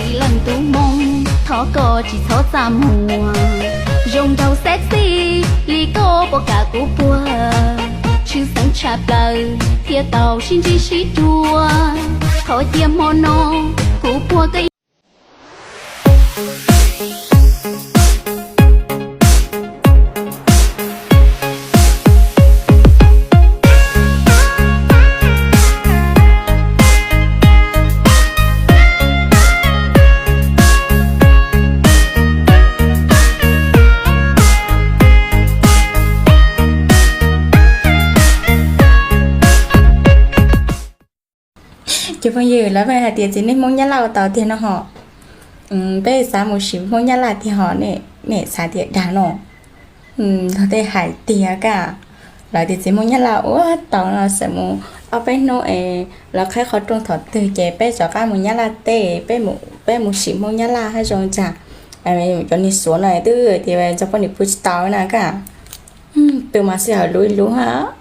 Leej tub Hmoob, thov koj tsis txhob txaj muag, zoo nraug sexy li koj puas kam kuv puag? Tshwj xeeb tshaj plaws thiaj tau sib ntsib sib dhuav, thov cia hmo no kuv puag koj. Cov phooj ywg, lawv pheej hais tias txiv neej Hmoob Nyab Laj ua tau tiag no hos. Peb xav mus sim Hmoob Nyab Laj tiag hos, nej xav tias dag no? Luag tej hais tiag kawg. Lawv tias txiv Hmoob Nyab Laj ua tau no, xam mus ob peb hnub es lawv qhib qhov rooj thaum twg ces peb rov qab mus Nyab Laj teb, peb mus sim Hmoob Nyab Laj hab zoo cas. Cov niag Suav no twb tias tso poj niam pw tsis tau na kawg. Pw mas sij hawm luv ib lub hab.